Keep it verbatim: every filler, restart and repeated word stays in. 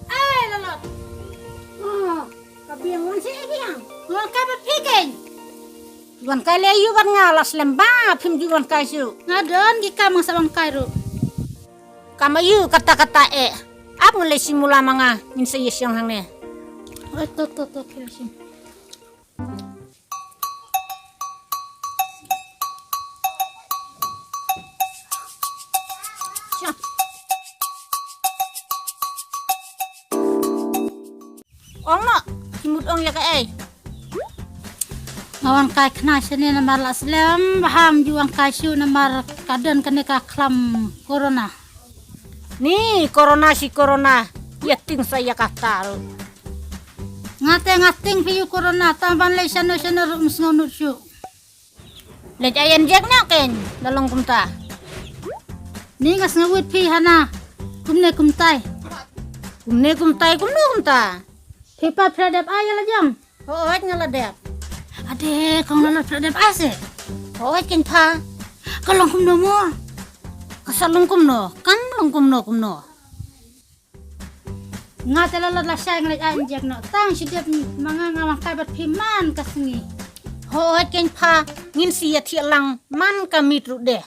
Ai, Lalot. Oh, ka biang wan seh biang. Wan kai bad phi keiñ. Wan kai lei ïa u bad nga, la slem ba phim ju wan kai shuh. Nga don ki kam, nga sa wan kai ruh. Kam aïu kata kata eh. Ap ngan leit shim u la ma nga, ngin sa ïa shong hangne. Oi, to to to, phi la shim. Ong noh, ki mut ong ïa kaei? Nga wan kai khnai shane namar la slem ba ham ju wan kai shuh namar ka don kane ka khlam corona. Ni corona shi corona, ïa ting sa ïa kata ruh. Nga te nga ting phi ïa u corona, tang ban leit shano shano ruh ym sngew nud shuh. Leit ai injek noh keiñ, la long kumta. Ni nga sngew wit phi hana, kumne kumtai. Kumne kumtai, kumno kumta. Phi pat phi la dep ai ïa la jong? Hooid nga la dep. Ade, kong Lalot phi la dep ai se? Hooid keiñ pha. Ka long kumno mo? Ka sa long kumno? Kam long kumno kumno. Nga te Lalot lashai nga leit ai injek noh. Tang shi dep ma nga, nga wan kai bad phi man ka sngi. Hooid keiñ pha, ngin sa ïathiah lang man ka miet ruh de.